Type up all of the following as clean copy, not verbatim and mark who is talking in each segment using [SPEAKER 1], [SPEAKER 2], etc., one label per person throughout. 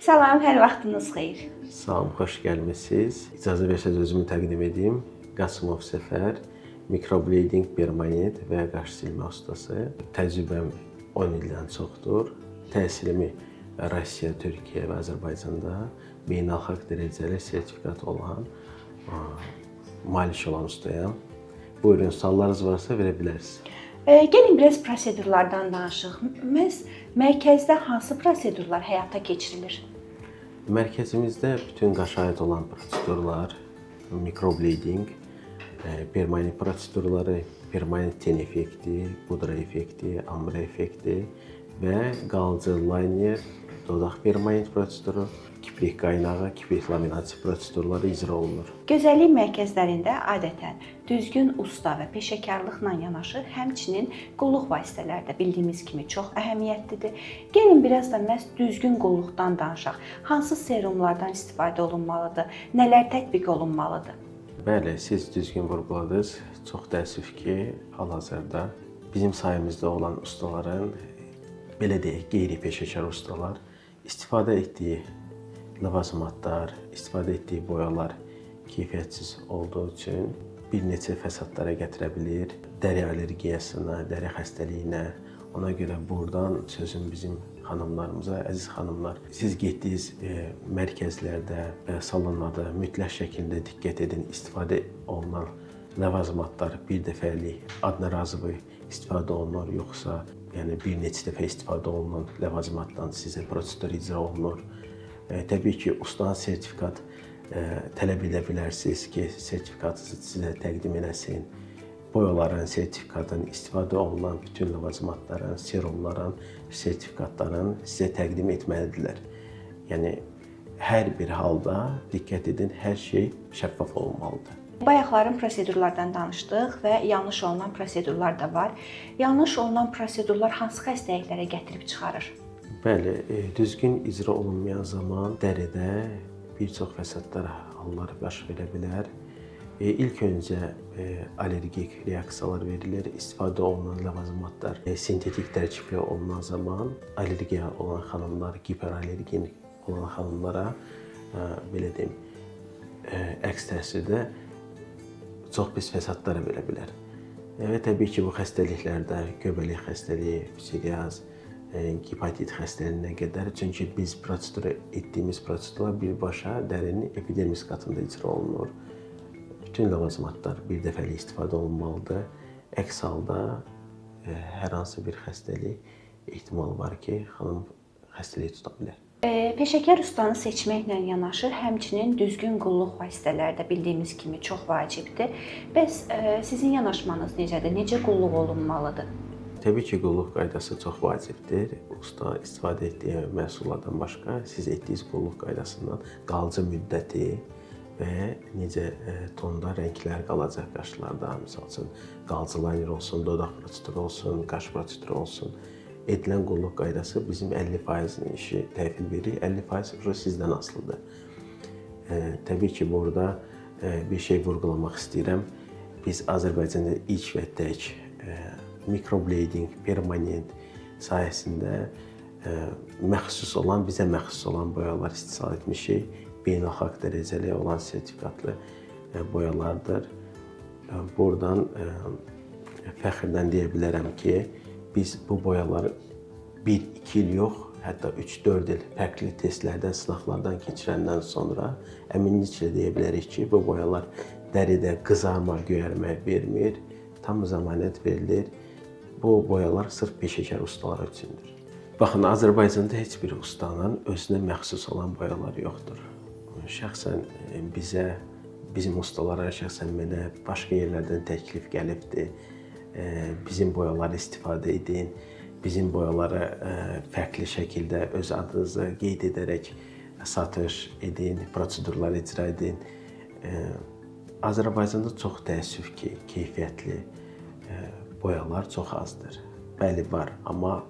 [SPEAKER 1] Salam, hər vaxtınız xeyir.
[SPEAKER 2] Salam, xoş gəlmisiniz. İcazə versəniz özümü təqdim edim. Qasımov Səfər, mikroblading permanent və qaş silmə ustası. Təcrübəm 10 ildən çoxdur. Təhsilimi Rusiya, Türkiyə və Azərbaycanda beynəlxalq dərəcəli sertifikat olan malik olan ustayam. Buyurun, suallarınız varsa verə bilərsiniz.
[SPEAKER 1] Gəlin biraz prosedurlardan danışıq. Məhz mərkəzdə hansı prosedurlar həyata keçirilir?
[SPEAKER 2] Mərkəzimizdə bütün qaşa aid olan prosedurlar, mikroblading, permanent prosedurları, permanent ten effekti, pudra effekti, ambre effekti və qalıcı liner, dodaq permanent proseduru, kiprik qaynağı, kiprik laminasiya prosedurları icra olunur.
[SPEAKER 1] Gözəllik mərkəzlərində adətən düzgün usta və peşəkarlıqla yanaşı, həmçinin qulluq vasitələri də bildiyimiz kimi çox əhəmiyyətlidir. Gəlin biraz da məhz düzgün qulluqdan danışaq. Hansı serumlardan istifadə olunmalıdır? Nələr tətbiq olunmalıdır?
[SPEAKER 2] Bəli, siz düzgün vurğuladınız. Çox təəssüf ki, hal-hazırda bizim sahəmizdə olan ustaların, belə deyək, qeyri-peşəkar ustalar istifadə etdiyi ləvazimatlar, istifadə etdiyi boyalar keyfiyyətsiz olduğu üçün bir neçə fəsadlara gətirə bilir. Dəri allergiyasına, dəri xəstəliyinə. Ona görə burdan sözüm bizim xanımlarımıza, əziz xanımlar, siz getdiyiniz mərkəzlərdə və salonlarda mütləq şəkildə diqqət edin, istifadə olunan ləvazimatlar bir dəfəlik, одноразовый istifadə olunur, yoxsa yəni bir neçə dəfə istifadə olunan ləvazimatdan sizə prosedur icra olunur. Təbii ki, ustadan sertifikat tələb edə bilərsiniz ki, sertifikatı sizə təqdim eləsin. Boyaların sertifikatın, istifadə olunan bütün ləvazimatların, serumların, sertifikatların sizə təqdim etməlidirlər. Yəni hər bir halda diqqət edin, hər şey şəffaf olmalıdır.
[SPEAKER 1] Bayaqların prosedurlardan danışdıq və yanlış olunan prosedurlar da var. Yanlış olunan prosedurlar hansı xəstəliklərə gətirib çıxarır?
[SPEAKER 2] Bəli, düzgün icra olunmayan zaman dəridə bir çox fəsadlar, hallar baş verə bilər. İlk öncə allergik reaksiyalar verilir. İstifadə olunan ləvazimatlar sintetik tərkibli olunan zaman allergiya olan xanımlar, giperallergin olan xanımlara belə deyim, əks təsirdə çox pis fəsadlar verə bilər. Və təbii ki, bu xəstəliklərdə göbələk xəstəliyi, psoriaz, hepatit xəstəliyinə qədər, çünki biz prosedur etdiyimiz prosedurlar birbaşa dərinin epidermis qatında icra olunur. Bütün ləvazimatlar bir dəfəlik istifadə olunmalıdır. Əks halda hər hansı bir xəstəlik ehtimal var ki, xanım xəstəlik tuta bilər.
[SPEAKER 1] Peşəkar ustanı seçməklə yanaşı, həmçinin düzgün qulluq vasitələri də bildiyimiz kimi çox vacibdir. Bəs sizin yanaşmanız necədir? Necə qulluq olunmalıdır?
[SPEAKER 2] Təbii ki, qulluq qaydası çox vacibdir. Usta istifadə etdiyi məhsullardan başqa siz etdiyiniz qulluq qaydasından qalıcı müddəti və necə tonda rənglər qalacaq qaşlarda, misal üçün qalıcı liner olsun, dodaq proseduru olsun, qaş proseduru olsun. Edilən qulluq qaydası bizim 50%-in işi təhvil verir, 50% sizdən asılıdır. Təbii ki, burada bir şey vurğulamaq istəyirəm. Biz Azərbaycanda ilk və tək mikroblading, permanent sahəsində məxsus olan, bizə məxsus olan boyalar istehsal etmişik. Beynəlxalq dərəcəli olan sertifikatlı boyalardır. Buradan fəxrlə deyə bilərəm ki, biz bu boyaları 1-2 il yox, hətta 3-4 il fərqli testlərdən, sınaqlardan keçirəndən sonra əminliklə deyə bilərik ki, bu boyalar dəridə qızarma, göyərmə vermir, tam zəmanət verilir. Bu boyalar sırf peşəkar ustalar üçündür. Baxın, Azərbaycanda heç bir ustanın özünə məxsus olan boyalar yoxdur. Şəxsən bizə, bizim ustalara, şəxsən mənə başqa yerlərdən təklif gəlibdir. Bizim boyaları istifadə edin, bizim boyaları fərqli şəkildə öz adınızı qeyd edərək satış edin, prosedurlar icra edin. Azərbaycanda çox təəssüf ki, keyfiyyətli boyalar çox azdır. Bəli, var, amma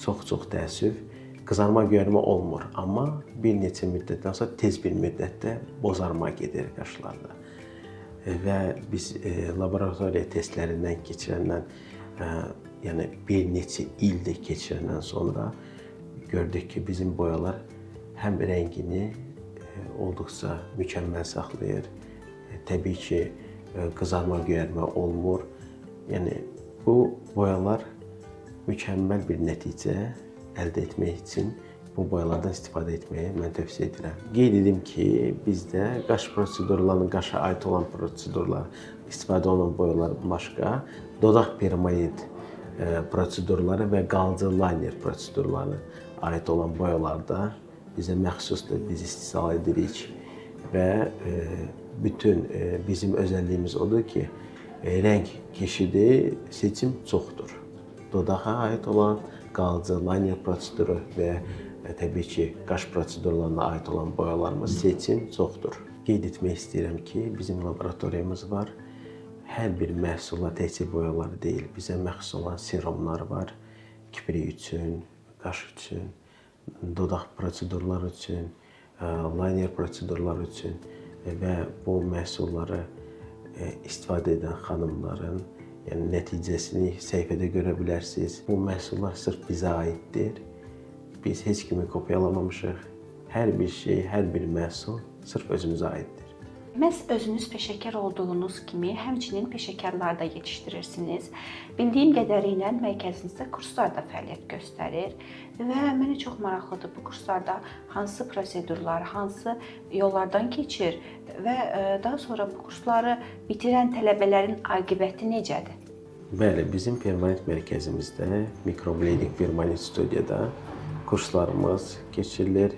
[SPEAKER 2] çox-çox təəssüf, qızarma göyərmə olmur, amma bir neçə müddətdən sonra tez bir müddətdə bozarma gedir qaşlarda. Və biz laboratoriya testlərindən keçirəndən, yəni bir neçə ildir keçirəndən sonra gördük ki, bizim boyalar Həm rəngini olduqca mükəmməl saxlayır. Təbii ki, qızarma, göyərmə olmur. Yəni bu boyalar mükəmməl bir nəticə əldə etmək üçün bu boyalardan istifadə etməyi mən tövsiyə edirəm. Qeyd edim ki, bizdə qaş prosedurlarının, qaşa aid olan prosedurlar, istifadə olunan boyalar başqa, dodaq permanent prosedurları və qalıcı liner prosedurlarına aid olan boyalarda bizə məxsusdur, biz istehsal edirik və bütün bizim özəlliyimiz odur ki, rəng keçidi, seçim çoxdur. Dodağa aid olan qalıcı liner proseduru və təbii ki, qaş prosedurlarına aid olan boyalarımız seçim çoxdur. Qeyd etmək istəyirəm ki, bizim laboratoriyamız var. Hər bir məhsula təkcə boyalar deyil, bizə məxsus olan serumlar var. Kiprik üçün, qaş üçün, dodaq prosedurları üçün, liner prosedurları üçün və bu məhsulları istifadə edən xanımların, yəni nəticəsini səhifədə görə bilərsiniz. Bu məhsullar sırf bizə aiddir. Biz heç kimi kopyalamamışıq. Hər bir şey, hər bir məhsul sırf özümüzə aiddir.
[SPEAKER 1] Məhz özünüz peşəkar olduğunuz kimi, həmçinin peşəkarlar da yetişdirirsiniz. Bildiyim qədərilə mərkəzinizdə kurslar da fəaliyyət göstərir və mənə çox maraqlıdır bu kurslarda hansı prosedurlar, hansı yollardan keçir və daha sonra bu kursları bitirən tələbələrin aqibəti necədir?
[SPEAKER 2] Bəli, bizim permanent mərkəzimizdə, Microblading permanent studiyada kurslarımız keçirilir.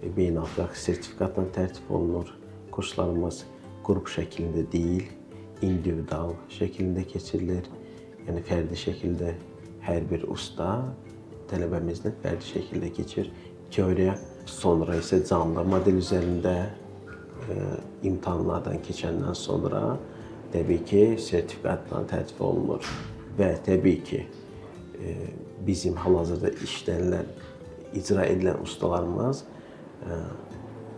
[SPEAKER 2] Beynəlxalq sertifikatla tərtib olunur. Kurslarımız qrup şəklində deyil, individual şəklində keçirilir. Yəni fərdi şəkildə hər bir usta tələbəmizlə fərdi şəkildə keçir. Teoriya, sonra isə canlı model üzərində imtahanlardan keçəndən sonra təbii ki, sertifikatla tərtib olunur və təbii ki, bizim hal-hazırda işlənilən, icra edilən ustalarımız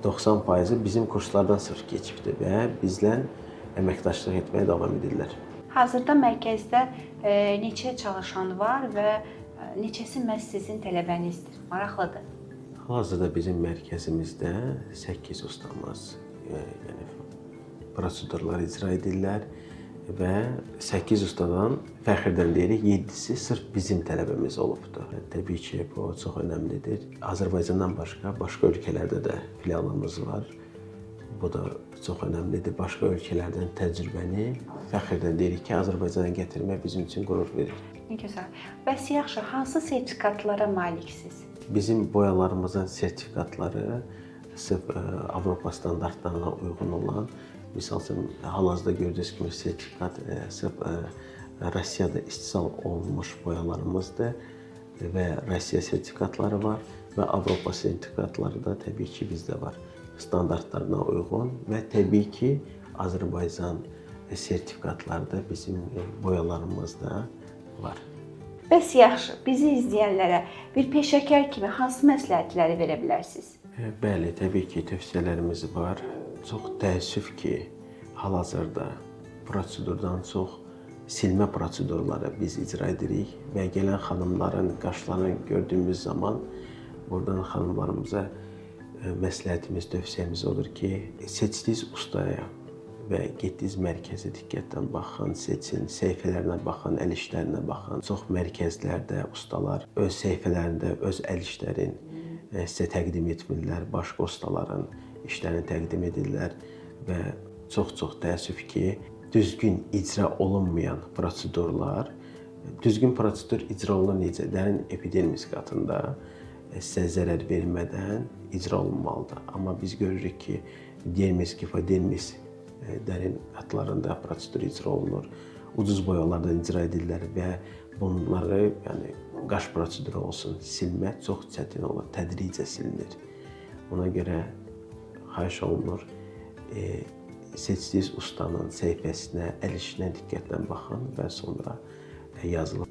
[SPEAKER 2] 90% bizim kurslardan sırf keçibdir və bizlə əməkdaşlıq etməyə davam edirlər.
[SPEAKER 1] Hazırda mərkəzdə neçə çalışan var və neçəsi məhz sizin tələbənizdir? Maraqlıdır.
[SPEAKER 2] Hal-hazırda bizim mərkəzimizdə 8 ustamız, yəni prosedurlar icra edirlər və 8 ustadan fəxrdən deyirik, 7-si sırf bizim tələbəmiz olubdur. Təbii ki, bu çox önəmlidir. Azərbaycandan başqa başqa ölkələrdə də filialımız var. Bu da çox önəmlidir. Başqa ölkələrdən təcrübəni fəxrdən deyirik ki, Azərbaycana gətirmək bizim üçün qürur verir.
[SPEAKER 1] Nə gözəl. Bəs yaxşı, hansı sertifikatlara maliksiz?
[SPEAKER 2] Bizim boyalarımızın sertifikatları sırf Avropa standartlarına uyğun olan, misal üçün hal-hazırda gördüyünüz kimi sertifikat sırf Rusiyada istehsal olunmuş boyalarımızdır və Rusiya sertifikatları var və Avropa sertifikatları da təbii ki bizdə var. Standartlarına uyğun və təbii ki Azərbaycan sertifikatları da bizim boyalarımızda var.
[SPEAKER 1] Bəs yaxşı, bizi izləyənlərə bir peşəkar kimi hansı məsləhətləri verə bilərsiniz?
[SPEAKER 2] Bəli, təbii ki, tövsiyələrimiz var. Çox təəssüf ki, hal-hazırda prosedurdan çox silmə prosedurları biz icra edirik və gələn xanımların qaşlarını gördüyümüz zaman buradan xanımlarımıza məsləhətimiz, tövsiyəmiz odur ki, seçdiyiniz ustaya və getdiyiniz mərkəzə diqqətlə baxın, seçin, səhifələrinə baxın, əl işlərinə baxın. Çox mərkəzlərdə ustalar öz səhifələrində öz əl işlərin sizə təqdim etmirlər, başqa ustaların işlərini təqdim edirlər və çox-çox təəssüf ki, düzgün icra olunmayan prosedurlar, düzgün prosedur icra olunur necə? Dərin epidermis qatında sizə zərər vermədən icra olunmalıdır. Amma biz görürük ki, dermis, gifodermis dərin qatlarında prosedur icra olunur. Ucuz boyalardan icra edirlər və bunları, yəni qaş proseduru olsun, silmək çox çətin olur, tədricə silinir. Ona görə xahiş olunur, seçdiyiniz ustanın səhifəsinə, əl işinə diqqətlə baxın və sonra yazılıb.